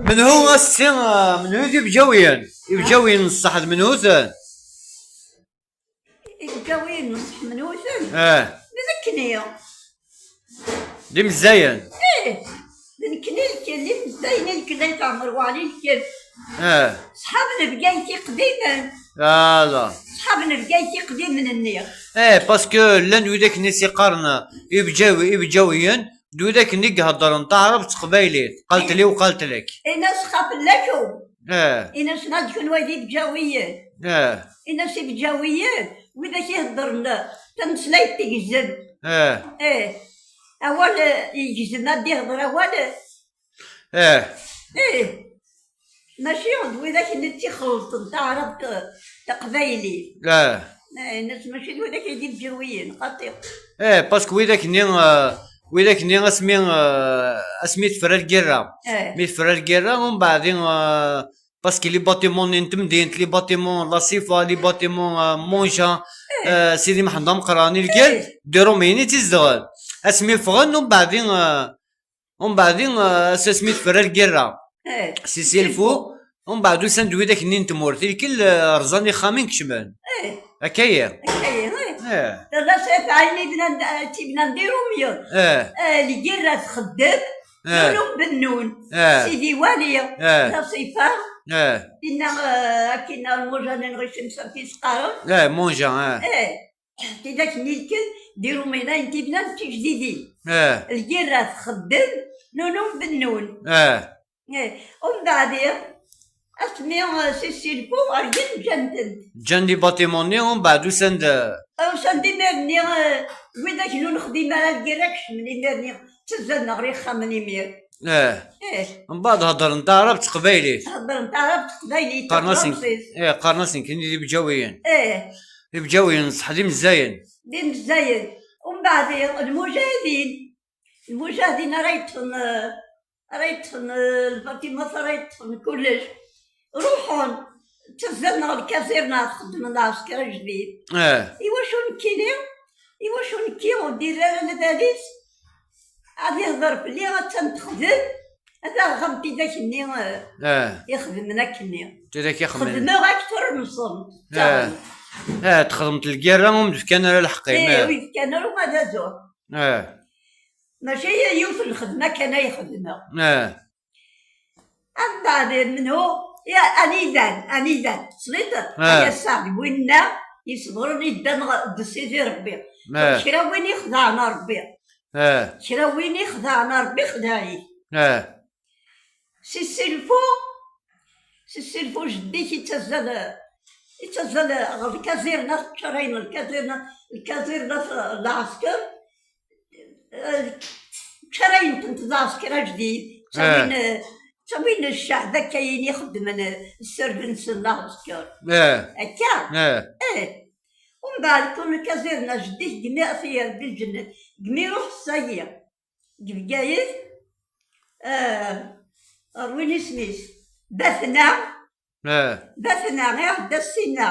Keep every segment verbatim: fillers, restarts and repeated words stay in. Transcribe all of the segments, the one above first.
Menhu a ssi, ah, menhu d ibǧawiyen? Ibǧawiyen n ṣṣeḥ d menhu-ten? Ibǧawiyen n ṣṣeḥ menhu-ten? Ah. D nekkni. D imezzayen? Ih, d nekkni lkel, d imezzayen i lkel, ay teɛmer waɛli lkel. Ah. Ṣḥab n Bgayet iqdimen. Ala. Ṣḥab n Bgayet iqdimen-nni. Eh, parce que llan widak-nni s-iqqaren ibǧawi-, ibǧawiyen, d widak-nni i iheddren taɛrabt d teqbaylit, qalt li u qalt lek. Ini-as xaf fell-akum. Eh. Ini-as nadi kunwi d ibǧawiyen. Eh. Ini-as ibǧawiyen, widak iheddren tameslayt tigzem. Eh. Eh. Awal, eh, yegzem ad d-ihder awal. Eh. Eh. Mačči d widak-nni tt-ixelṭen taɛrabt d teqbaylit. Eh. Eh, ini-as mačči d widak i d ibǧawiyen, xaṭi. Eh, parce que widak-nni, eh, widak-nni asmi, eh, asmi tefra lgirra. Eh. Mi tefra lgirra, umbeɛd, eh, parce que les bâtiments-nni n temdint, les bâtiments n la Sifa, les bâtiments, eh, Monja, eh, Sidi Mḥend Ameqqran, i lgir, eh, d Iṛumyen i tt-izedɣen. Asmi ffɣen, umbeɛd, eh, Umbeɛd, eh, s asmi tefra lgirra, eh, si Silfu, umbeɛd usan-d widak-nni n tmurt, i lkil, eh, rẓan ixxamen kecmen. Eh. Akka-yi? Akka-yi, eh. Eh. Terra s ɛin ibnan, eh, tt-ibnan d Iṛumyen. Eh. Eh, lgirra txeddem, eh, Nunum Bennun. Eh. Sidi Wali, eh, Lasifa. Eh. Inna, eh, akken lmujanin ɣic imsafis qqaren. Eh, Monja, eh. Eh. Tidak-nni lkel d Iṛumyen, ayen tibnan d tijdidin. Eh. Lgirra txeddem, Nunum Bennun. Eh. Eh, umbeɛd, asmi, eh, si Silfu, rǧan ǧǧan-tent. Ǧǧan les bâtiments-nni, umbeɛd usan-d. Usan-d imir-nni, eh, widak ur nexdim ara lgirra kecmen imir-nni, ttazzalen ɣer yixxamen imir. Eh. Eh. Mbeɛd heddren taɛrabt d teqbaylit. Heddren taɛrabt d teqbaylit, qqaren-asen, tafransist. Eh, qqaren-asen kan d ibǧawiyen. Eh. Ibǧawiyen ṣṣeḥ d imezzayen. D imezzayen. Umbeɛd lmujahidin. Lmujahidin ara yeṭṭfen, eh, ara yeṭṭfen, eh, lbaṭimat, ara yeṭṭfen kullec. Ruḥen, ttazzalen ɣer lkazirna ad xeddmen lɛesker ajdid. Eh. Iwacu nekkini? Iwacu nekki ur d-irri ara lbal-is? Ad ihder fell-i, attan texdem, ad aɣeɣ am tidak-nni, eh, eh, ixedmen akkenni. Tidak ixedmen. Xedmeɣ akter nsen. Eh. Eh, texdemt lgirra, ur m-d-fkan ara lḥeqq-im, eh, eh, ur yi-fkan ara uma d azur. Eh. Mačči yiwet n lxedma kan ay xedmeɣ. Eh. Ambeɛd menhu, ya, anidan, anidan, tesliḍ? Eh. Ay ass-a d winna yesbren iddan ɣ-, d Sidi Rebbi. Eh. Kra win ixedɛen Rebbi. Eh. Kra win ixedɛen Rebbi, xdeɛ-it. Eh. Si Silfu, si Silfu jeddi-k ittazzal, ittazzal ɣer lkazirna, ččarayen lkazirna, lkazirna n lɛesker, eh, ččarayen-tent d lɛesker ajdid, ttawin, eh, ttawin cceɛb akka-yin ixeddmen, eh, sserb-nsen lɛesker. Eh. Akka? Eh. Eh. Umbeɛd kun lkazirna jeddi-k gmi a t-yerr di lǧennet, gmi iruḥ ssayi. Deg Bgayet, eh, ɣer win isem-is Batna. Eh. Batna, iɛedda ssinna.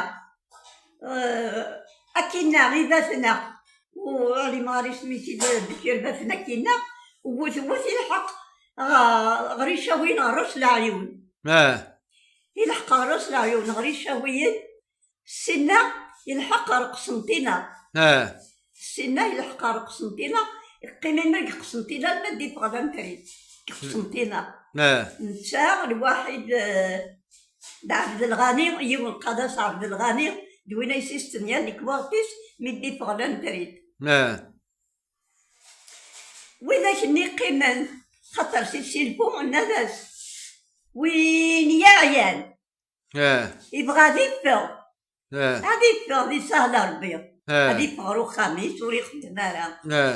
Eh, akkinna i Batna. U ɛlimeɣ ɣer isem-is i Bekir Batna akkinna. Wwet, wwet, ilḥeq ɣ-, ɣer Icawiyen, ɣer Ras Leɛyun. Eh. Ilḥeq ɣer Ras Leɛyun, ɣer Icawiyen. Ssinna ilḥeq ɣer Qsenṭina. Ah. Ssinna ilḥeq ɣer Qsenṭina, iqqim imir deg Qsenṭina alma d-iffeɣ d amtrit. Deg Qsenṭina. Ah. Netta, lwaḥid, eh, d Ɛebdelɣani, yiwen Qadas Ɛebdelɣani, d win ay s-istenyan lekwaɣt-is mi d-iffeɣ d amtrit. Ah. Widak-nni qqimen, xaṭer si Silfu nnan-as, win yeɛyan, ah, yebɣa ad iffeɣ. Ah. Ad iffeɣ di sahel Rebbi. Ah. Ad iffeɣ ɣer uxxam-is, ur ixeddem ara. Ah.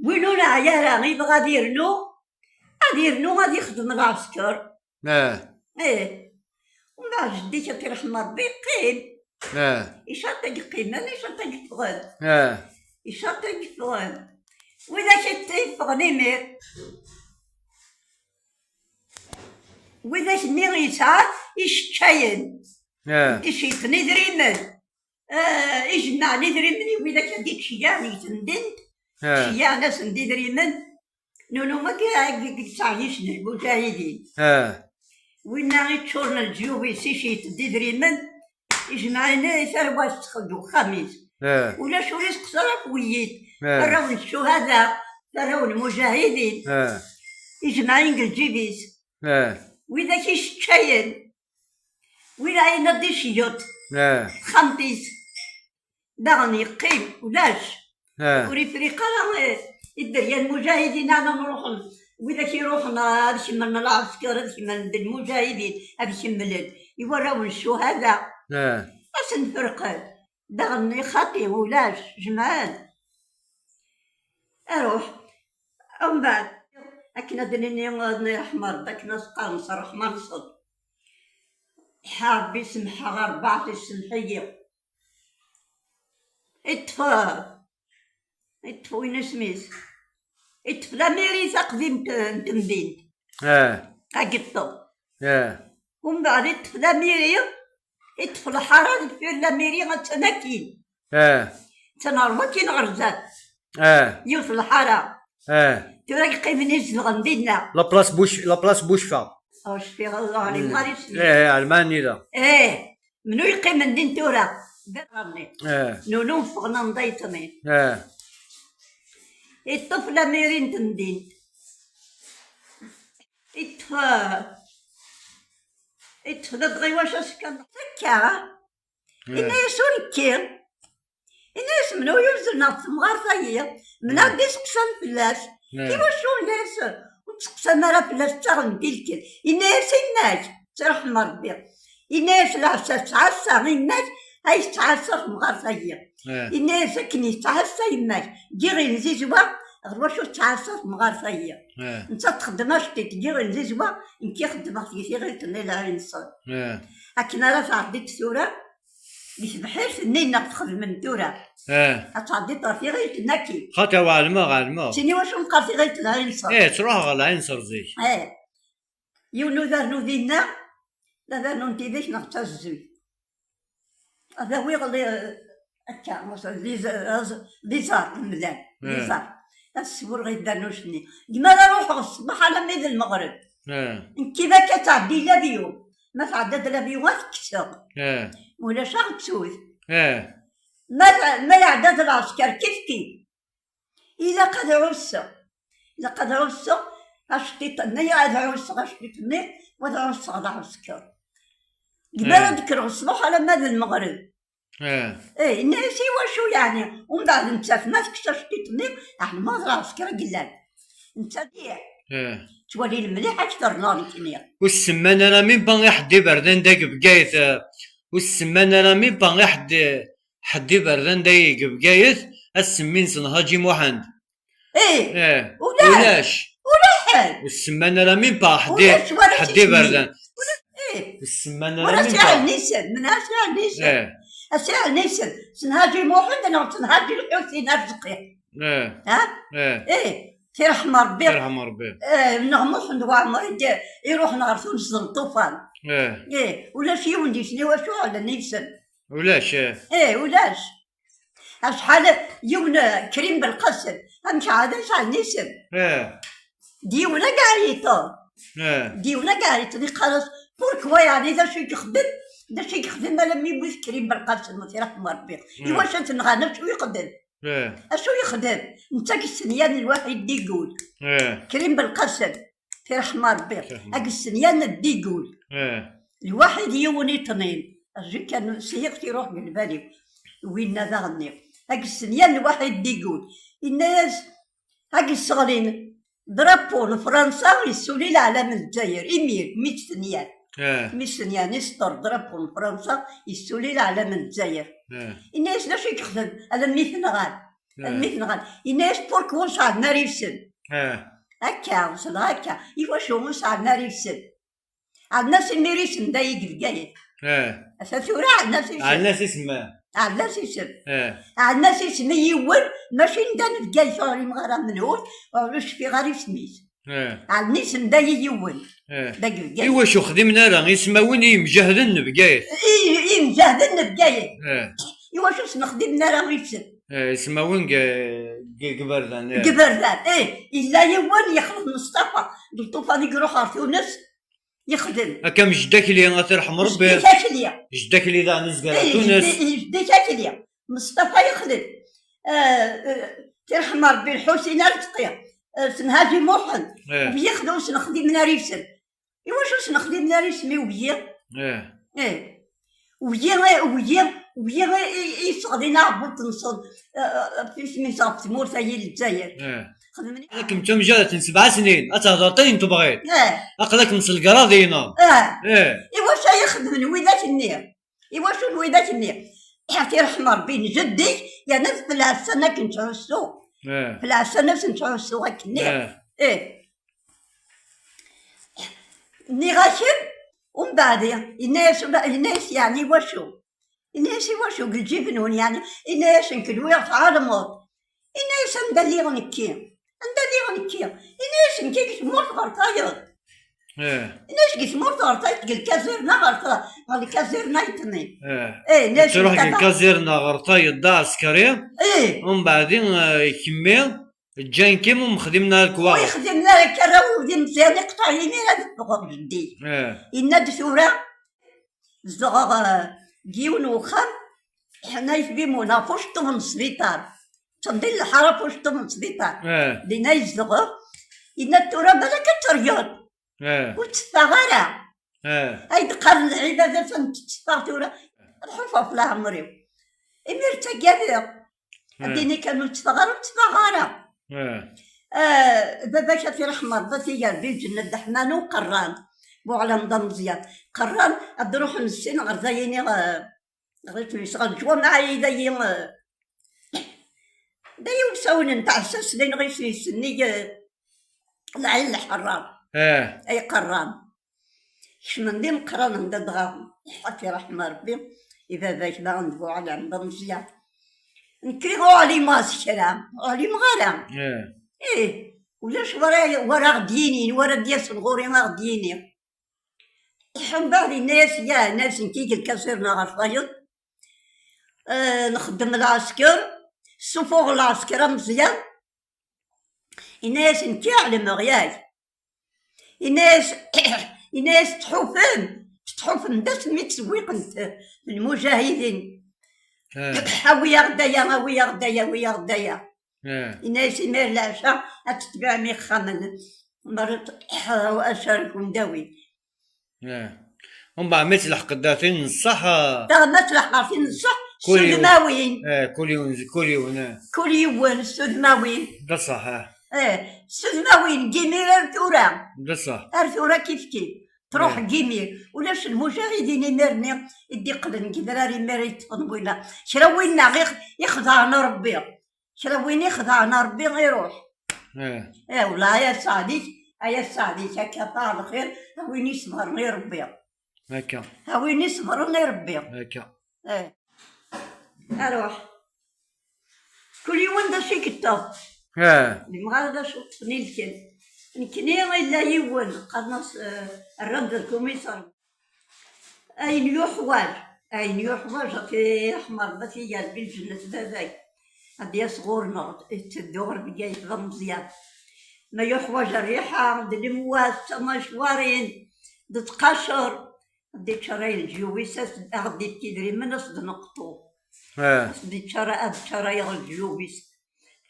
Win ur neɛya ara, yebɣa ad irnu, ad irnu, ad ixdem lɛesker. Ah. Ih. Umbeɛd jeddi-k ad t-irḥem Rebbi, yeqqim. Ah. Icaṭ i yeqqimen, icaṭ i yeffɣen. Ah. Icaṭ i yeffɣen. Widak i t-, iffɣen imir. Widak-nni yesɛa iceččayen. Ah. Iceyten idrimen. Ah, ijemɛen idrimen i widak ad d-ittceyyiɛen deg temdint. Ah. Ttceyyiɛen-asen-d idrimen. Nunu ma k-, k-, k-, ttɛeyyic n lmujahidin. Ah. Winna iččuren leǧyub-is, iceyt-d idrimen, ijmeɛ-ine i tarwa-s deg uxxam-is. Eh. Ulac ur iseqsa ara ɣef wiyi-d. Eh. Arraw n ccuhada, arraw n mujahidin. Eh. Ijmeɛ-in deg lǧib-is. Eh. Widak iceččayen. Win ɛyin ad d-iceyyeḍ. Eh. Texxamt-is. Daɣen yeqqim, ulac. Eh. Ur ifriq ara, eh, i dderya n lmujahidin ara nruḥen. Widak iruḥen ad kemmlen lɛesker, ad kemmlen d lmujahidin, ad kemmlen i warraw n ccuhada. Eh. Ad sen-ferqen. Daɣen ixaṭi, ulac, jemɛen. Aruḥ. Umbeɛd, akken ad d-nini, ad nirḥem Ṛebbi, akken ad s-qqaren s ṛṛeḥma-nsen. Ḥa Ṛebbi semḥeɣ, ṛebɛa tisemḥ-iyi. Iṭṭef, iṭṭef win isem-is. Iṭṭef lamiri taqdimt n temdint. Eh. Ageṭṭeḍ. Eh. Umbeɛd iṭṭef lamiri, iṭṭef lḥara deffir lamiri, attan akkin. Eh. Attan ɣer wakkin ɣer zdat. Eh. Yiwet lḥara. Eh. Tura yeqqimen izedɣen dinna. La place Buc-, la place Bucfa. Ur cfiɣ, ur ɛlimeɣ ara isem-is. Eh, Ɛelman i da. Eh. Mnu yeqqimen din tura? Berra-nni. Eh. Nunu ffɣen anda yeṭṭnen. Eh. Iṭṭef lamiri n temdint. Iṭṭef, iṭṭef d adɣiwac askan. Akka. Eh. Inna-yas ur nekki. Inna-yas mnu yuzzel neɣ temɣart-agi. Mna d-iseqsan fell-as. Eh. Iwacu inna-yas ur tseqsam ara fell-as, ttaɣen-d i lkil. Inna-yas inna-k, ttṛaḥem Ṛebbi. Inna-yas leɛsa ttɛassa, inna-k ay tettɛassa temɣart-agi. Eh. Inna-yas akken yettɛassa yemma-k, giɣ inzizwa, ɣer wacu tettɛassa temɣart-agi? Eh. Nettat txeddem aceṭṭiṭ, giɣ inzizwa, nekk i xeddmeɣ deg tiɣilt-nni lɛinṣer. Eh. Akken ara tɛeddiḍ tura, deg tebḥirt-nni neɣ txedmem tura. Eh. Ad tɛeddiḍ ɣer tiɣilt-nni akkin. Xaṭi, ɛelmeɣ, ɛelmeɣ. Tini wacu neqqar tiɣilt lɛinṣer. Eh, ttruḥeɣ ɣer lɛinṣer zik. Eh. Yiwen udarnu dinna, d adarnu n tidak neɣ d tazezzuyt. Ad awiɣ li-, akka, les, les, les armes, mlan, les armes. Ad sburɣ idarnucen-nni. Deg mi ara ruḥeɣ ṣṣbeḥ alammi d lmeɣreb. Eh. Nekki d akka tɛeddi l'avion. Ma tɛedda-d l'avion, ad t-kkseɣ. Eh. Ulac aɣ-ttut. Eh. Ma, ma iɛedda-d lɛesker, kif kif. Ilaq ad ɛusseɣ. Ilaq ad ɛusseɣ aceṭṭiṭ-nni, ad ɛusseɣ aceṭṭiṭ-nni, u ad ɛusseɣ lɛesker. Deg mi ara d-kkreɣ ṣṣbeḥ alamma d lmeɣreb. Eh. Eh, inna-yas i wacu yeɛni? Umbeɛd nettat ma tekkes aceṭṭiṭ-nni, ɛelmeɣ d lɛesker i yellan. Nettat ih. Eh. Ttwalin mliḥ akter neɣ nekkni. Ur semman ara même pas i ḥedd iberdan da deg Bgayet, eh, ur semman ara même pas i ḥedd, ḥedd iberdan da deg Bgayet, asemmi-nsen Ḥaǧi Muḥend. Eh, eh, ulac. Ulac. Ulac. Ur semman ara même pas ḥedd i-, ulac wala ḥedd iberdan. Ulac, eh. Ur semman ara même pas. Wala si Ɛelnisen, menɛa si Ɛelnisen. Eh. A si Ɛelnisen, s Ḥaǧi Muḥend neɣ s Ḥaǧi Lḥusin Arezqi. Eh. Ha? Eh. Eh, tirḥem Ṛebbi. Tirḥem Ṛebbi. Eh, neɣ Muḥend Waɛmer i d-, iruḥen ɣer Tunes d lṭufan. Eh. Eh, ulac yiwen deg-sen i wacu ɛellan yid-sen. Ulac, eh. Eh, ulac. Acḥal yiwen, eh, Krim Belqasem, amek ɛad isɛan isem? Eh. D yiwen agariteḍ. Eh. D yiwen agariteḍ, iqqar-as, pourquoi, yeɛni d acu i yexdem? D acu i yexdem alammi yewwi-t Krim Belqasem, tirḥem Ṛebbi? Eh. Iwacu ad t-nɣan, acu yexdem? Eh. Acu yexdem? Netta deg ssenyan lwaḥid d-igul. Eh. Krim Belqasem. Tirḥem Ṛebbi. Tirḥem. Ag ssenyan d-igul. Eh. Lwaḥid yiwen i ṭnin. Azu kan syiɣ tiruḥ deg lbal-iw. Winna daɣen-nni. Ag ssenyan lwaḥid d-igul. Inna-yas, ag sseɣlin drapeau n Fransa, yessuli leɛlam n Lezzayer. Imir, mi tt-tenyan. Eh. Mi ssenyan isṭer drapeau n Fransa, yessuli leɛlam n Lezzayer. Eh. Inna-yas, d acu i yexdem? Alammi t-nɣan. Eh. Almi t-nɣan. Yenna-yas, pourquoi ur sɛeddan ara isem? Eh. Akka, ur sɛeddan akka. Iwacu ur sɛeddan ara isem? Ɛeddan-as imir isem da i Bgayet. Eh. Ata tura ɛeddan-as isem. Ɛeddan-as isem. Ɛeddan-as isem. Eh. Ɛeddan-as isem i yiwen, mačči n da n Bgayet, ur ɛlimeɣ ara menhu, ur cfiɣ ara isem-is. Eh. Ɛeddan isem da i yiwen. Eh. Da i Bgayet. Iwacu xdimen ara ismawen i yimjahden n Bgayet? I, i yimjahden n Bgayet. Eh. Iwacu ur sen-xdimen ara isem? Eh, ismawen g-, g-, g-, iberdan, eh. G-, iberdan, eh. Yella yiwen yexleḍ Mustafa, d lṭufan i iruḥ ɣer Tunes. Yexdem. Akka am Jedda Akli, ad t-irḥem Rebbi. Jedda Akli. Jedda Akli daɣen izger Tunes. Jedda Akli. Mustafa yexdem. Ah, ah, tirḥem Rebbi Lḥusin Arezqi. Ah, Senhaji Muḥend. Eh. Yexdem ur s-nexdimen ara isem. Iwacu ur s-nexdimen ara isem i wigi? Eh. Eh. Wigi, eh, wigi, wigi, eh, i, i yesseɣlin aɛebbuḍ-nsen, eh, eh, ɣef isem-is ɣef tmurt-agi n Lezzayer. Eh. Xedmen. Akken d tamjaret n sebɛa snin, ad tehder ayen tebɣiḍ. Eh. Aql-akem s legraḍ-inem. Eh. Eh. Iwacu ay xedmen widak-nni? Iwacu n widak-nni? Tirḥem Rebbi n jeddi-k, yerna d fell-asen akken ttɛussu. Eh. Fell-asen akken ttɛussu akken-nni. Eh. Eh. Nniɣ-ak-d, umbeɛd yenna-yas, yenna-yas yeɛni iwacu? Yenna-yas iwacu deg lǧib-nwen yeɛni? Yenna-yas nekk nwiɣ tɛelmeḍ. Yenna-yas anda lliɣ nekki? Anda lliɣ nekki? Yenna-yas nekki deg tmurt ɣer tayeḍ. Eh. Yenna-yas deg tmurt ɣer tayeḍ, deg lkazirna ɣer ta-, ɣer lkazirna yeṭṭnen. Eh. Eh, yenna-yas ttruḥ deg lkazirna ɣer tayeḍ d aɛeskri. Eh. Umbeɛd, eh, kemmi ǧǧan-kem ur mexdimen ara lekwaɣeḍ. Ur yexdimen ara akka, arraw d imeẓyanen iqeṭɛen imir ad ffɣeɣ jeddi. Eh. Yenna-d tura zedɣeɣ, eh, deg yiwen n wexxam, ḥnayet Bimuna, ɣef uceṭṭuḍ n sbiṭar. Ttendil lḥara ɣef uceṭṭuḍ n sbiṭar. Eh. Dinna i zedɣeɣ. Yenna-d tura balak ad tergeḍ. Eh. Ur tteffeɣ ara. Eh. Ay d-qqaren lɛibad atan tteffeɣ tura. Ad ḥulfaɣ ɣef leɛmer-iw. Imir ttagadeɣ. Eh. Ad d-ini kan ur tteffeɣ ara, ur tteffeɣ ara. Eh. Eh, baba-k ad t-iṛḥem Ṛebbi, ad t-iger di lǧennet, d aḥmanu qerran. Buɛlam d ameẓyan. Qerran ad d-ruḥen sin ɣer dayini, eh, ɣer isem-is, ɣer leǧwameɛ i dayi, eh, dayi usawen n tɛessast, dayen ɣis yessennig, eh, lɛin lḥeṛṛam. Eh. Ay qerran. Kecmen d imeqqranen d adɣaɣen. Ad t-iṛḥem Ṛebbi, i baba-k daɣen d Buɛlam d ameẓyan. Nekki ur ɛlimeɣ s kra, ur ɛlimeɣ ara. Eh. Ih, ulac wara, wara aɣ-d-yinin, wara d-yasen ɣur-i aɣ-d-yini. Mbeɛd yenna-yas, ya, yenna-yas nekki deg lkasirna ɣer tayeḍ, eh, nxeddem lɛesker, ssufuɣ lɛesker ameẓyan. Yenna-yas nekki ɛelmeɣ, yak. Yenna-yas, yenna-yas tettḥufem, tettḥufem d asmi ttsewwiqent lmujahidin. Eh. Awi-yaɣ-d aya, awi-yaɣ-d aya, awi-yaɣ-d aya. Eh. Yenna-yas imir leɛca ad tetbiɛem ixxamen. Merra acu ara ken-d-awi. Eh. Umbeɛd mi tleḥqeḍ ar tin n ṣṣeḥ, ah. Daɣ ma tleḥqeḍ ar tin n ṣṣeḥ, kul yiwen, s udmawen. Eh, kul yiwen, kul yiwen, eh. Kul yiwen s udmawen. D ṣṣeḥ, eh. Eh, s udmawen, deg imir ar tura. D ṣṣeḥ. Ar tura kif kif. Truḥ, eh, deg imir. Ulac lmujahidin imir-nni i d-iqqlen deg idrar imir i yeṭṭfen winna. Kra winna i x-, ixedɛen Ṛebbi. Kra win ixedɛen Ṛebbi iṛuḥ. Eh. Eh, wala, ay aseɛdi-k, ay aseɛdi-k, akka ṭaɛ lxir, a win iṣebren i Ṛebbi. Akka. A win iṣebren i Ṛebbi. Akka. Eh. Aṛuḥ. Kul yiwen d acu i yeṭṭef. Eh. Di mɣara d acu ṭṭfen i lkel. Nekni illa yiwen, qqaren-as, eh, rran-d lkumiṣar. Ayen yuḥwaǧ, ayen yuḥwaǧ, ad t-iḥmer, ad t-iger di lǧennet baba-k. Ad d-yas ɣur-neɣ, itteddu ɣer Bgayet d ameẓyan. Ma yuḥwaǧ rriḥa, d lemwas, d tamacwarin, d tqacer, ad d-iččaray leǧyub-is, ad s-, ad ɣ-d-ifk idrimen, ad s-d-neqṭu. Eh. Ad s-d-iččara-, ad ččarayeɣ leǧyub-is.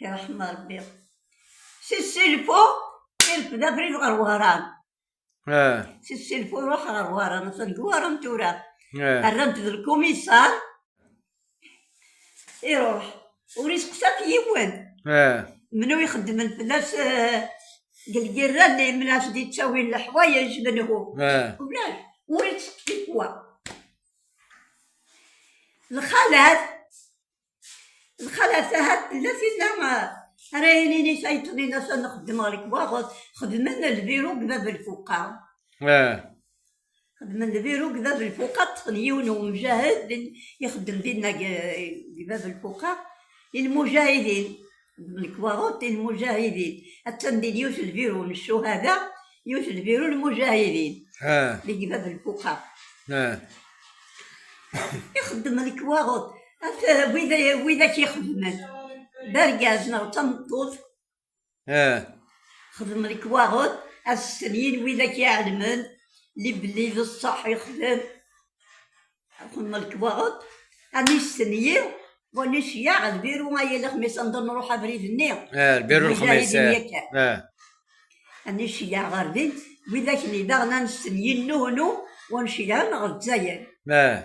Iṛḥem Ṛebbi. Si Ssilfu, irfed abrid ɣer Wehran. Eh. Si Ssilfu ruḥ ɣer Wehran, atan deg Wehran tura. Eh. Rran-t d lkumiṣar. Iruḥ. Ur iseqsa ɣef yiwen. Eh. Menhu ixeddmen fell-as, eh, deg lgirra-nni, menhu as-d-ittawin leḥwayeǧ, menhu. Eh. Ulac. Ur iseqsa ɣef wa. Lxalat. Lxalat ahat tella tinna, ah, ara yinin i tayeḍ-nni, atan xeddmeɣ lekwaɣeḍ, xedmen lbiru deg bab lfuqa. Eh. Xedmen lbiru deg bab lfuqa, ṭṭfen yiwen umjahed din, ixeddem dinna deg, deg bab lfuqa, i lmujahidin. Xedmen lekwaɣeḍ i lmujahidin. Attan din yiwet lbiru n ccuhada, yiwet lbiru n lmujahidin. Ah. Deg bab lfuqa. Ah. Ixeddem lekwaɣeḍ. At, wid, widak ixedmen. D argaz neɣ d tameṭṭut. Eh. Xedmen lekwaɣeḍ, ad stenyin widak iɛelmen, li belli d ṣṣeḥ yexdem. Xedmeɣ lekwaɣeḍ, ani stenyi, wani sya ɣer lbiru, ay alaxmis anda nruḥ abrid-nni. Ah, lbiru lexmis, Mujahidin ah, yakan. Ah. Ani sya ɣer din, widak-nni daɣen ad nestenyi nnuhnu, wa neceyɛen ɣer Lezzayer. Ah.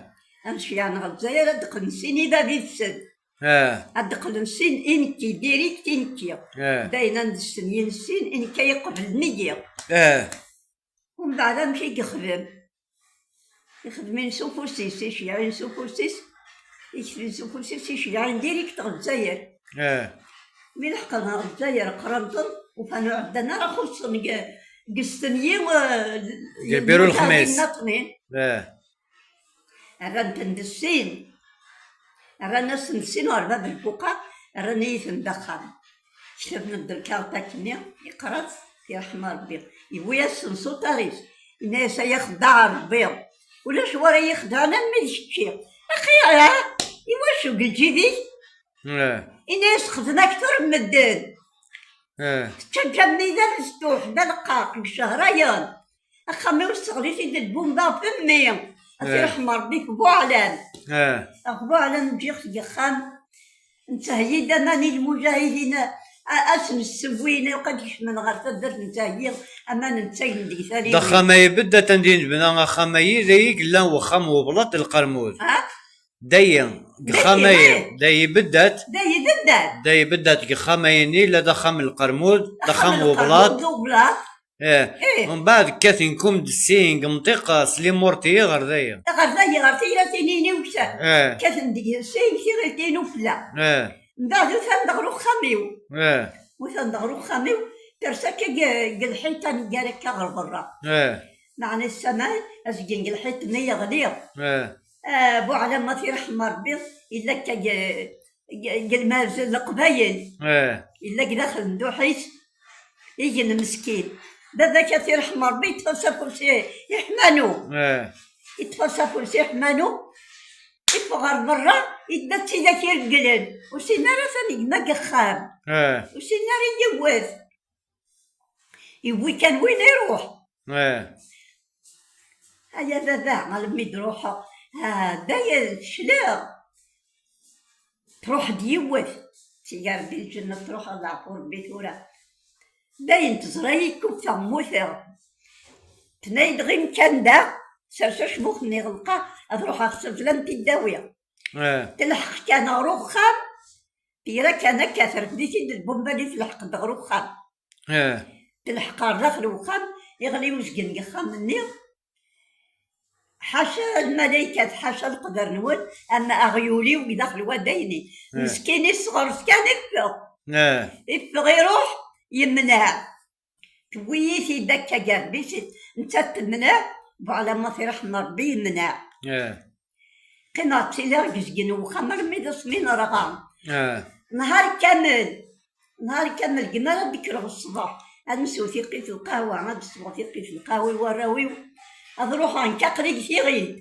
Ad neceyɛen ɣer Lezzayer, ad d-qqlen sin i bab-ibsen. Ah. Ad d-qqlen sin i nekki, direct i nekki. Ah. Dayen ad nestenyi sin i nekki ay iqeblen-iyi. Ah. Umbeɛd amek i yexdem? Ixdem-in s ufus-is, iceyyeɛ-in s ufus-is, iketb-in s ufus-is, iceyyeɛ-in direct ɣer Lezzayer. Ah. Mi leḥqen ɣer Lezzayer, qran-ten, ufan ur ɛeddan ara xuṣṣen deg, deg stenyi, eh, Deg lbiru lexmis. Nnaṭnin. Ah. Rran-ten d sin. Rran-asen sin ɣer bab lfuqa, rran-iyi-ten d axxam. Ktaben-d lkarṭa akkenni, iqra-tt, iṛḥem Ṛebbi. Yewwi-yasen s uṭar-is. Yenna-yas: "Ay axeddaɛ Ṛebbi, ulac wara yi-xedɛen almi d kečči." "Axi, ah, iwacu deg lǧib-ik?" Eh. Ini-as: "Xedmeɣ akter n medden." Eh. Tettaǧǧam-iyi d amezduḥ, d aleqqaq, deg cehrayen. Axxam-iw tesseɣli-t-id lbumba ɣef mmi. Ad Eh. t-iṛḥem Ṛebbi, ɣef Buɛlam. Eh. Ɣef Buɛlam ǧǧiɣ-t deg axxam. Nettheyyi-d aman i lmujahidin, a-, ad sen-ssewwin, ilaq ad kecmen ɣer taddart, nettheyyi aman, nettagen deg talwit. D axxam ay ibeddat anda i nebna axxam-ayi, d ayi yellan wexxam weblaṭ lqermud. Ha? Dayi, deg Dayi, axxam-ayi, eh. Dayi ibeddat. Dayi ibeddat. Dayi ibeddat, deg axxam-ayi-nni, la d axxam n lqermud, d axxam n lqermud, weblaṭ. D ublaṭ. Eh. Eh. Mbeɛd kkaten kum d sin, deg menṭiqa, s limurti ɣer dayi. Ɣer dayi, ɣer tigratin-nni uksa. Eh. Kkaten deg sin, tigratin ufella. Eh. Mbeɛd utan-d ɣer uxxam-iw. Eh. Utan-d ɣer uxxam-iw, ters akka deg, deg lḥiṭa, neggar akka ɣer berra. Eh. Meɛna ssaman, azgen deg lḥiṭ-nni yeɣli. Eh. Ah, Buɛlam, ma t-iṛḥem Ṛebbi, yella akka deg, deg, deg lmaz n Leqbayel. Eh. Yella deg daxel n Duḥis, igen meskin. Baba-k, ad t-iṛḥem Ṛebbi, yeṭṭef-as afus i, i ḥmanu. Eh. Yeṭṭef-as afus i ḥmanu, iffeɣ ɣer berra, idda d tidak iregglen. Ur sin ara tanegma deg axxam. Eh. Ur sin ara yiwet. Yewwi kan win iruḥ. Eh. Ay a baba, almi d-ruḥeɣ, ah, dayen fecleɣ. Truḥ-d yiwet. Ttgeɣ Rebbi lǧennet, truḥ, ad leɛfu Rebbi tura. Dayen teẓra-yi kufeɣ, mmuteɣ. Tenna-yi-d: "Ɣim kan da, sers acmux-nni, ɣelqeɣ, ad ruḥeɣ s azla n tiddawi." Eh. Telḥeq kan ɣer uxxam, tira kan akka, terfed-it-id lbumba-nni, telḥeq-d ɣer uxxam. Eh. Telḥeq ɣer daxel uxxam, iɣli uzgen deg axxam-nni. Ḥaca lmalaykat, ḥaca leqder-nwen, ama aɣyul-iw deg daxel wadayni. Eh. Meskin, isɣers kan, iffeɣ. Eh. Iffeɣ, iruḥ, yemneɛ. Tewwi-yi-t-id akka gar bicit, nettat temneɛ, Buɛlam, ma t-iṛḥem Ṛebbi, yemneɛ. Eh. Qqimeɣ ttiliɣ deg uzgen n uxxam armi d asmi nerɣa. Eh. Nhar kamel, nhar kamel, gma ara d-kkreɣ ṣṣbeḥ, ad nessew tiqqit n lqahwa, ad d-sweɣ tiqqit n lqahwa i warraw-iw, ad ruḥeɣ nekk aql-i deg tiɣilt.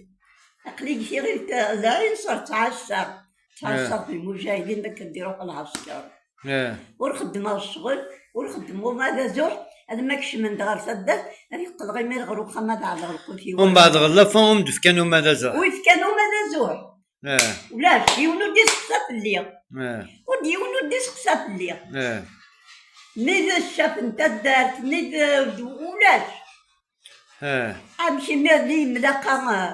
Aql-i deg tiɣilt, eh, d lɛinṣer ttɛassaɣ. Ttɛassaɣ Eh. F lmujahidin d akken d-iruḥ lɛesker. Eh. Ur xeddmeɣ ccɣel, ur xeddmeɣ uma d azuḥ, ad ma kecmen-d ɣer taddart, ad qqleɣ imir ɣer uxxam ad ɛelleɣ lqut-iw. Umbeɛd ɣer la fin, ur m-d-fkan uma d azuḥ. Ur fkan uma d azuḥ. Eh. Ulac, yiwen ur d-iseqsa fell-i. Eh. Ur d yiwen ur d-iseqsa fell-i. Eh. Ni d ccaf n taddart, ni d, d ulac. Eh. Amek imir-nni yemlaqa, eh,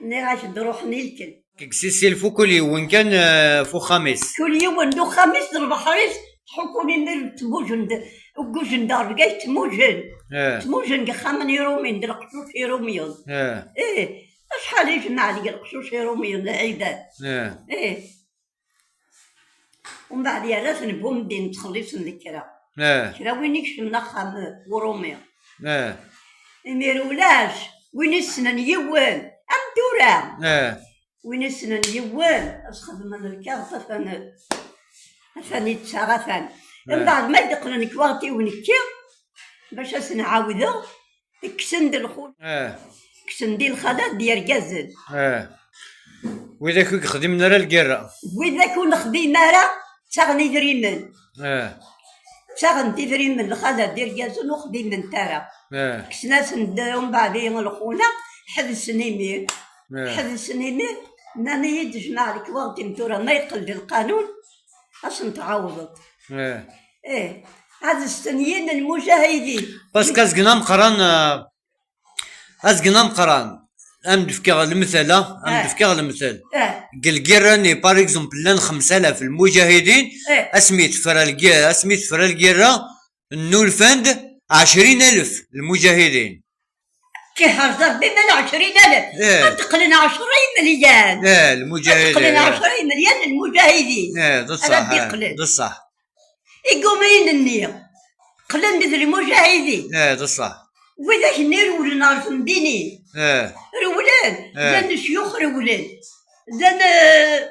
nniɣ-ak-d ruḥen i lkel. Deg Sisilfu kul yiwen kan, eh, f uxxam-is. Kul yiwen d uxxam-is d lbeḥr-is, ttḥukkun imir ttmujen d, uggujen d ɣer Bgayet ttmujen. Eh. Ttmujen deg ixxamen irumiyen, d leqcuc irumiyen. Eh. Ih, acḥal i jemɛen deg leqcuc irumiyen, lɛibad. Eh. Ih. Umbeɛd yerra-ten bumeddi, ttxelliṣen lekra. Eh. Kra win ikecmen axxam, eh, uṛumi. Eh. Imir ulac win issnen yiwen, am tura. Eh. Win issnen yiwen, ad s-xedmen lkaɣeḍ, atan, atan ittaɣ, atan. Eh. Mbeɛd ma d-qqlen lekwaɣeḍ-iw nekki, bac ad sen-ɛawdeɣ, kksen-d lxu-, Eh. Kksen-d i lxalat d yergazen. Eh. Widak ur yexdimen ara lgirra. Widak ur nexdim ara, ttaɣen idrimen. Eh. Ttaɣen-d idrimen lxalat d yergazen, ur xdiment ara. Eh. Kksen-asen-d umbeɛd i lxuna, ḥebsen imir. Eh. Ḥebsen imir, nnan-iyi-d jmeɛ lekwaɣeḍ-im tura ma yeqqel-d lqanun, ad sen-tɛawdeḍ. Eh. Eh, ad stenyin lmujahidin. Parce que azgen ameqqran, eh, azgen ameqqran, ad m-d-fkeɣ lemtala, ad m-d-fkeɣ lemtal. Eh. Deg lgirra-nni, par exemple, llan xemsa alaf lmujahidin, eh, asmi tefra lgi-, asmi tefra lgirra, nnulfan-d ɛecrin alaf lmujahidin. Kihar Rebbi ma ɛecrin alaf. Eh. Ad d-qqlen ɛecra imelyan. Eh, lmujahidin, ad d-qqlen eh, ɛecra imelyan n lmujahidin. Eh, d ṣṣeḥ, eh, d ṣṣeḥ. Igumiyen-nni qqlen-d d lmujahidin. Eh, d ṣṣeḥ. Widak-nni rewlen ɣer temdinin. Eh. Rewlen. Eh. Llan lecyux rewlen. Llan, eh,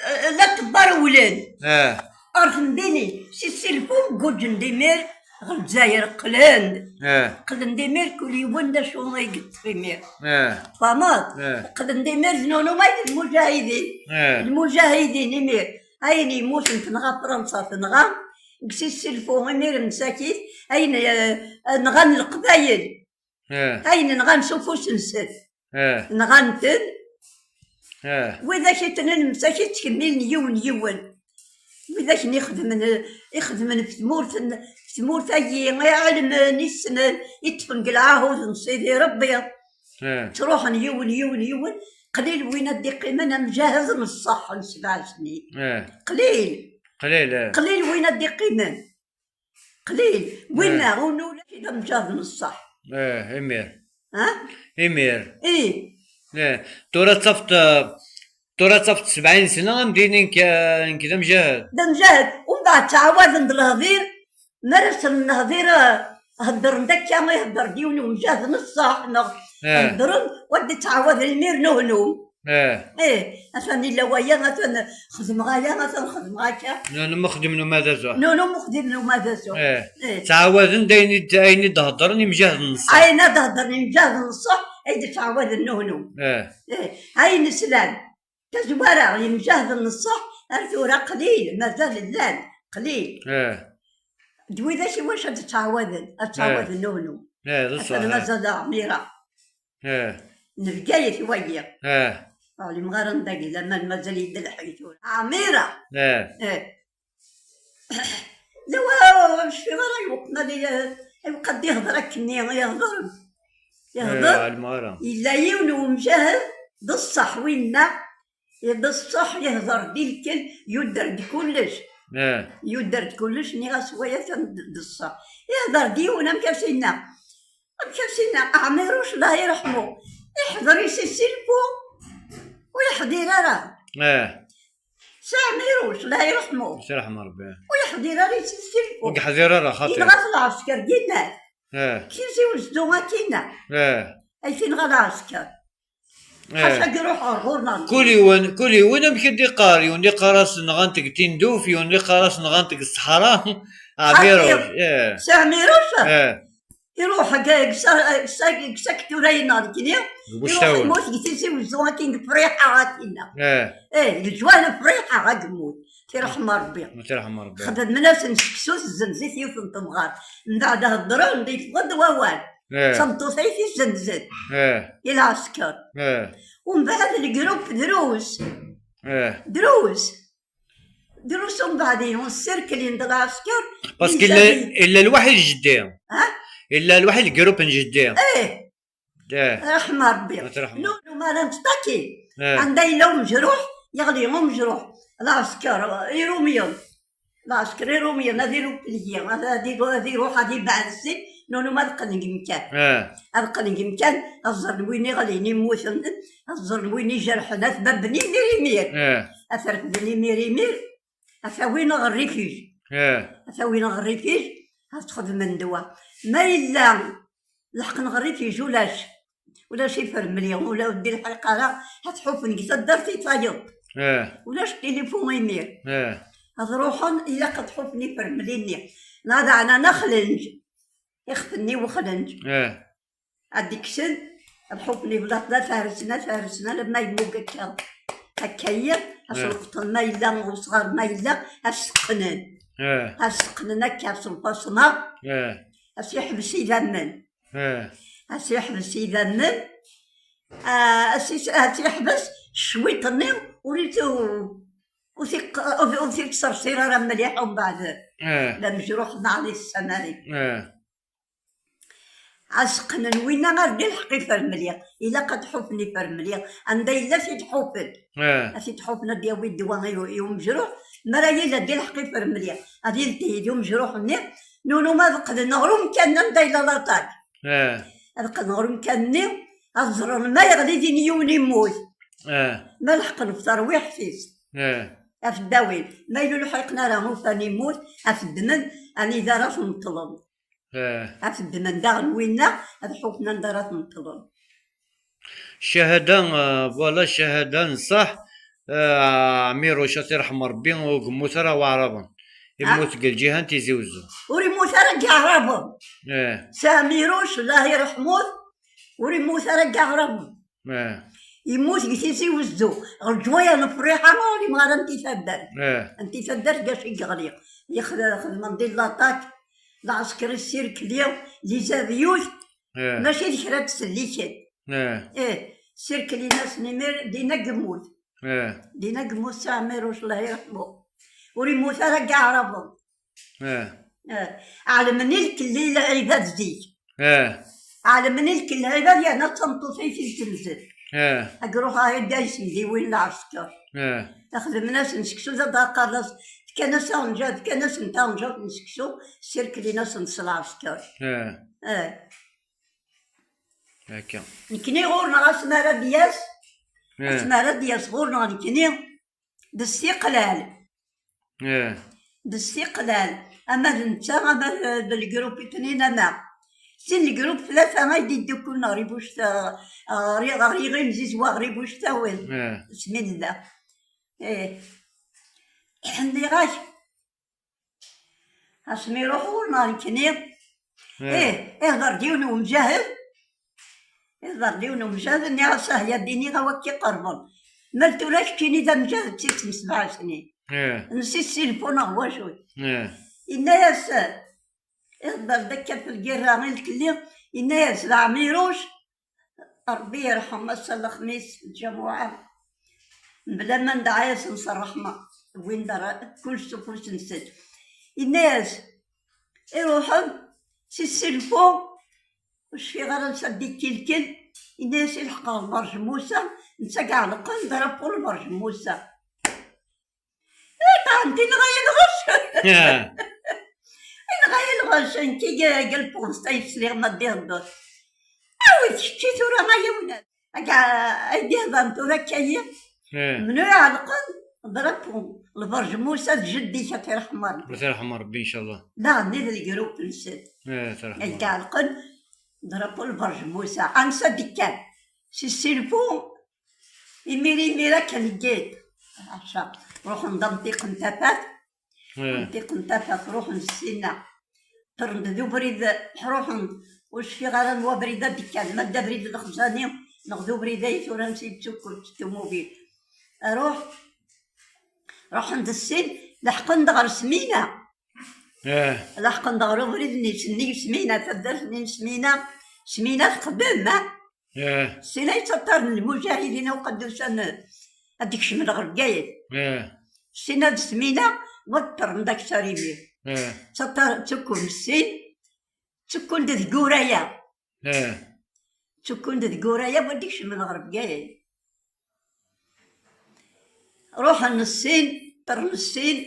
eh, d aṭebba rewlen. Eh. Ɣer temdinin, si Silfu guǧǧen-d imir ɣer Lezzayer, qqlen-d. Eh. Qqlen-d imir kul yiwen d acu i yeṭṭef imir. Eh. Tfahmeḍ? Eh. Qqlen-d imir d nunum ay d lmujahidin. Eh. Lmujahidin imir. Ayen yemmuten tenɣa Fransa, tenɣa deg si Silfu imir msakit, ayen, eh, nɣan Leqbayel. Eh. Ayen nɣan s ufus-nsen. Eh. Nɣan-ten. Eh. Widak i tenen msakit ttkemmilen yiwen yiwen. Widak i ixedmen, ixedmen f tmurt n, f tmurt-agi, i ɛelmen, i ssnen, i ṭṭfen deg lɛahud n Sidi Rebbi. Eh. Ttruḥen yiwen, yiwen, yiwen. Qlil win ad d-iqqimen amjahed n ṣṣeḥ n sebɛa snin. Eh. Qlil. Qlil, eh. Qlil win ad d-iqqimen. Qlil. Winna, eh, ur nula kra amjahed n ṣṣeḥ. Eh, imir. Ha? Imir. Ih. Eh, tura ttafeḍ, eh, tura ttafeḍ sebɛin sna, am din nekk, eh, nekk d amjahed. D amjahed. Umbeɛd ttɛawaden d lehdir. Mi ara sren lehdir, eh, heddren-d akka, ihedder-d yiwen umjahed n ṣṣeḥ, neɣ eh, heddren, wa d-ittɛawad imir nuhnum. Eh. Eh, atan illa waya, atan xedmeɣ aya, atan xedmeɣ akka. Nuhnum uxdim n umadazu. Nuhnum uxdim n umadazu. Eh. Eh. Ttɛawaden-d ayen i d-, ayen i d-heddren imjahed n ṣṣeḥ. Ayen ad heddren imjahed n ṣṣeḥ, ay d-ttɛawaden nuhnum. Eh. Eh, ayen slan. Tazwara, imjahed n ṣṣeḥ, ar tura qlil, mazal llan, qlil. Eh. D widak i wacu ad ttɛawaden, ad ttɛawaden eh, nuhnum. Eh, d ṣṣeḥ, atan eh, mazal ɛmira. Eh. N Bgayet wagi. Eh. Ur ɛlimeɣ ara anda yella, ma mazal yedda lḥay tura. Ɛmira. Eh. Eh. La wa-, ur cfiɣ ara i weqma di, i weqma d-ihder akkenni, ihder. Ihder. Eh, ɛelmeɣ ara. Yella yiwen umjahed, d ṣṣeḥ winna, d ṣṣeḥ, ihder-d i lkel, yudder-d kullec. Eh. Yudder-d kullec, nniɣ-as waya atan d, d ṣṣeḥ. Ihder-d yiwen, amek as-inna? Amek as-inna? Ɛmiruc, Allah iṛḥmu, iḥder i si Silfu, ur iḥdir ara. Eh. Si Ɛmiruc, Allah iṛḥmu. Si ṛḥma Ṛebbi. Ur iḥdir ara i si Silfu. Ur iḥdir ara, xaṭi. Yenɣa-t lɛesker dinna. Eh. Tizi Wezzu akkinna. Eh. Ay t-inɣa lɛesker. Eh. Ḥaca iruḥ ɣer ɣur-neɣ. Kul yiwen, kul yiwen amek i d-iqqar, yiwen iqqar-as nɣan-t deg tinduf, yiwen iqqar-as nɣan-t deg ṣṣeḥra. Ɛmiruc, eh. Si Ɛmiruc? Eh. Iruḥ, kkes aktura-ines neɣ nekkni. Deg iruḥ Buctawen. Yemmut deg Tizi Wezzu akin deg Friḥa akinna. Eh. Eh, leǧwal Friḥa ad yemmut. Tirḥem Rebbi. Tirḥem Rebbi. Xedmen-asen seksu, tezzenz-it yiwet n temɣart. Mbeɛd heddren, yeffeɣ-d wawal. Eh. D tameṭṭut ay t-izzenzen. Eh. I lɛesker. Eh. Umbeɛd lgrup drus. Eh. Drus. Drus umbeɛd, sserkelin-d lɛesker. Parce que illa, illa lwaḥid jeddi. Ha? Illa lwaḥid lgrup n jeddi. Eh. Eh. Ṛeḥma Ṛebbi. Ṛeḥma. Nunu ma la nettaki. Eh. Anda yella umejruḥ, yeɣli umejruḥ. Lɛesker, Iṛumyen. Lɛesker Iṛumyen, ad iruḥ lhi, ad, ad iru-, ad iruḥ, ad ibeɛɛed ssin, nunu ma ad qqlen deg umkan. Eh. Ad qqlen deg umkan, ad ẓren win iɣlin, immuten, ad ẓren win ijerḥen, ad t-babben imir imir. Eh. Ad t-refden imir imir, ad t-awin ɣer rifij. Eh. Ad t-awin ɣer rifij, ad t-xedmen ddwa. Ma yella leḥqen ɣer rifij ulac. Ulac ifermli, ula ur d-ilḥiq ara, ad ḥufen deg taddart i tayeḍ. Eh. Ulac tilifun imir. Eh. Ad ruḥen, ilaq ad ḥufen ifermli-nni. Neɣ ad ɛnan axlenǧ. Ixef-nni wexlenǧ. Eh. Ad d-kksen, ad ḥufen iblaṭ, ad t-resnen, ad t-resnen, alamma yemmug akka. Akka-yi, ad eh, s-lqeṭen ma yella, usɣar ma yella, ad s-teqqnen. Eh. Ad s-teqqnen akka s lbaṣna. Eh. Ad s-iḥbes idammen. Eh. A s-yeḥbes idammen, a s-, a s-yeḥbes cwiṭ-nni, ur it-, ur t-iq-, ur t-, ur t-ittsersir ara mliḥ, umbeɛd Eh. d amejruḥ, maɛlic, ssamaḥ-iyi. Eh. Aseqqen n winna ar d ilḥeq ifermli. Ilaq ad ḥufen ifermli. Anda yella ad t-id-ḥufen. Eh. Ad t-id-ḥufen, ad d-yawi ddwa i u-, i umejruḥ. Mi ara yili ad d ilḥeq ifermli, ad yeltih d umejruḥ-nni, nunu ma ad qqden ɣer umkan anda yella laṭak. Eh. Ad qqden ɣer umkan-nni, ad ẓren ma yeɣli din yiwen immut. Eh. Ma leḥqen ɣef terwiḥt-is. Eh. Ad t-id-awin. Ma yella ur lḥiqen ara, ufan immut, ad t-ddmen anida ara t-neṭṭlen. Eh. Ad t-ddmen daɣen winna, ad ḥufen anda ara t-neṭṭlen. Ccahada, eh, voilà, ccahada n ṣṣeḥ, eh, Ɛmiruc, ad t-irḥem Ṛebbi, ur yemmut ara Waɛraben. Yemmut deg lǧiha n Tizi Wezzu. Ur yemmut ara deg Iɛraben. Eh. Si Ɛmiruc, Allah irḥem-it, ur yemmut ara deg Iɛraben. Eh. Yemmut deg Tizi Wezzu, ɣer leǧwaya n Friḥa, ur yemɣi ara n Tifaddart. Eh. N Tifaddart gac i yeɣli. Yexd-, xedmen di laṭak, lɛesker issirkli, les avions, Eh. mačči d kra d-selliken. Eh. Eh, sirklin-asen imir, dinna i yemmut. Eh. Dinna i yemmut Si Ɛmiruc, Allah irḥem-it. Ur yemmut ara deg Iɛraben. Eh. Eh, ɛelmen i lkelli lɛibad zik. Eh. Ɛelmen i lkelli lɛibad, yerna d tameṭṭut ay t-id-temzel. Eh. Ad iruḥ ad d-yessemdiwin lɛesker. Eh. Xedmen-asen seksu, d aḍaqal-as, fkan-as taɣenjayt, fkan-asen taɣenjayt n seksu, sirklin-asen s lɛesker. Eh. Eh. Akka. Nekni ɣur-neɣ asmi ara d-yas, Eh. asmi ara d-yas ɣur-neɣ nekni, d stiqlal. Eh. D stiqlal. Ama d netta, ama d, d lgrup itnin, ama. Sin lgrup tlata ay d-iddukklen ɣer Ibucta, ɣer, ɣer Yiɣil Zizwa, ɣer Ibuctawen. Eh. Bismillah. Eh. Nniɣ-ak, asmi ruḥ ɣur-neɣ nekni. Eh. Eh, ihḍer-d yiwen umjahed. Ihḍer-d yiwen umjahed, nniɣ-as, ah, ya ddin-iw, a wakk iqerben. Mal tura keččini d amjahed si tmes sebɛa snin. Eh. Nsi ssilfu neɣ wacu. Eh. Yenna-yas, ihḍer-d akka f lgirra i lkelli, yenna-yas, d Ɛmiruc, Ṛebbi yerḥem, ass-a lexmis, lǧamuɛa, mebla ma nedɛa-yasen s ṛṛeḥma, wwin-d ara kullec s ufus-nsen. Yenna-yas, iruḥen si ssilfu, ur cfiɣ ara ansa d-ikkilkel, yenna-yas, ilḥeq ɣer lberǧ n Musa, netta i iɛelqen drapeau lberǧ n Musa. Iṭan, inɣa-yi lɣecc. Inɣa-yi lɣecc, nekk i deg lpusṭa i sliɣ ma d-ihedder. Awi-t kečči tura, ay awnat. Akka, ay d-ihedder tura akka-yi. Menhu iɛelqen drapeau lberǧ Musa d jeddi-k, ad t-irḥem Ṛebbi. Ad t-irḥem Ṛebbi, incallah. Daɣen d lgrup-nsen. Ad t-irḥem Ṛebbi. Ay d-iɛelqen drapeau lberǧ Musa. Ansa d-ikkan? Si ssilfu, imir, imir akken n yiḍ. Ɛaca, ruḥen d amṭiq n tafat. Eh. Amṭiq n tafat, ruḥen ssinna. Ṭṭren-d d ubrid, ruḥen, ur cfiɣ ara n wabrid ad d-kkan, ma d abrid n Lexzani, neɣ d ubrid ay tura nsi d tukkurt n ṭumubil. Ruḥ, ruḥen-d ssin, leḥqen-d ɣer Smina. Eh. Leḥqen-d ɣer ubrid-nni, sennig Smina, taddart-nni n Smina, Smina teqdem, ah? Eh. Sina yettaṭṭaren lmujahidin, awqed usan ad d-kecmen ɣer Bgayet. Eh. Sina d Smina, wa ṭṭren d aktar imir. Eh. Ttaṭṭar-, ttekkun sin, ttekkun-d deg Uraya. Eh. Ttekkun-d deg Uraya, wa d-kecmen ɣer Bgayet. Ruḥen sin, ṭṭren sin,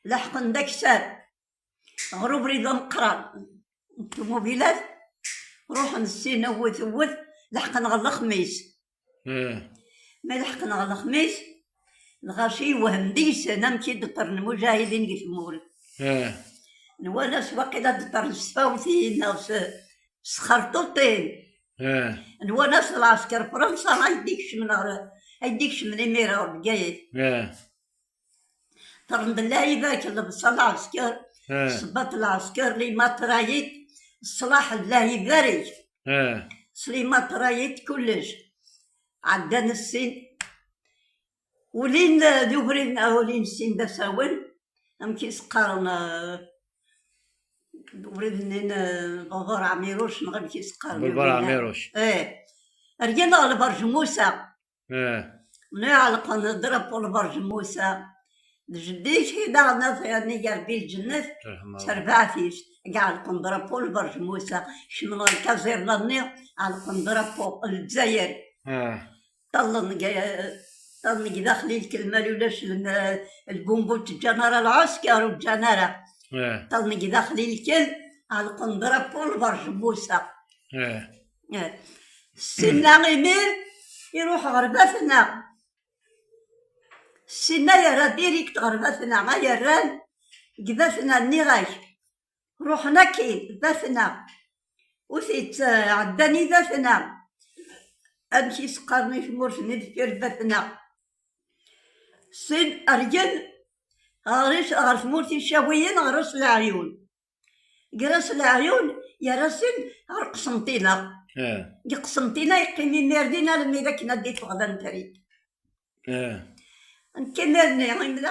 leḥqen d aktar ɣer ubrid ameqqran n ṭumubilat, ruḥen sin, wwet, wwet, leḥqen ɣer Lexmis. Eh. Ma leḥqen ɣer Lexmis, lɣaci yewhem deg-sen amek i d-ṭṭren lmujahidin deg tmurt. Eh. Nwan-as waqila d-ṭṭren s tfawtin neɣ s, s txerṭuṭin. Eh. Nwan-as d lɛesker Fransa ay d-ikecmen ɣer, ay d-ikecmen imir ɣer Bgayet. Eh. Ṭṭren-d llahibat, lebṣel lɛesker, eh, ṣṣebbat lɛesker, limatrayit, ṣṣlaḥ llahi ibarek. Eh. S limatrayit kullec. Ɛeddan ssin. Ulin, eh, d ubrid, eh, ulin ssin d asawen, amek i s-qqaren, eh, Ubrid-nni n, eh, Baba Ɛmiruc, neɣ amek i s-qqaren? Baba Ɛmiruc. Eh. Rgan ɣer Lberǧ Musa. Eh. Nni ɛelqen drapeau Lberǧ Musa. D jeddi-k i daɣen ad yerni gar bi lǧennet, terbaɛt-is, i ɛelqen drapeau Lberǧ Musa. Kecmen ɣer lkaẓirna-nni, ɛelqen drapeau n Lezzayer. Eh. Ṭallen deg, ṭallen deg daxel i lkel, ma ulac lm-, lbumbu ur ǧǧan ara, lɛesker ur ǧǧan ara. Eh. Ṭallen deg daxel i lkel, ɛelqen drapeau Lberǧ Musa. Eh. Eh. Sinna imir iruḥ ɣer Batna. Sinna yerra direct ɣer Batna, ay rran deg Batna, nniɣ-ak. Ruḥen akkin, Batna. Ur t-yettɛeddan i Batna. Amek i s-qqaren i tmurt-nni deffir Batna? Sin rgen ɣer, ɣer tmurt Icawiyen, ɣer Ras Leɛyun. Deg Ras Leɛyun, yerra sin ɣer Qsenṭina. Eh. Deg Qsenṭina yeqqim imir din almi d akken ad d-iffeɣ d anefrit. Eh. Nekk imir-nni, imir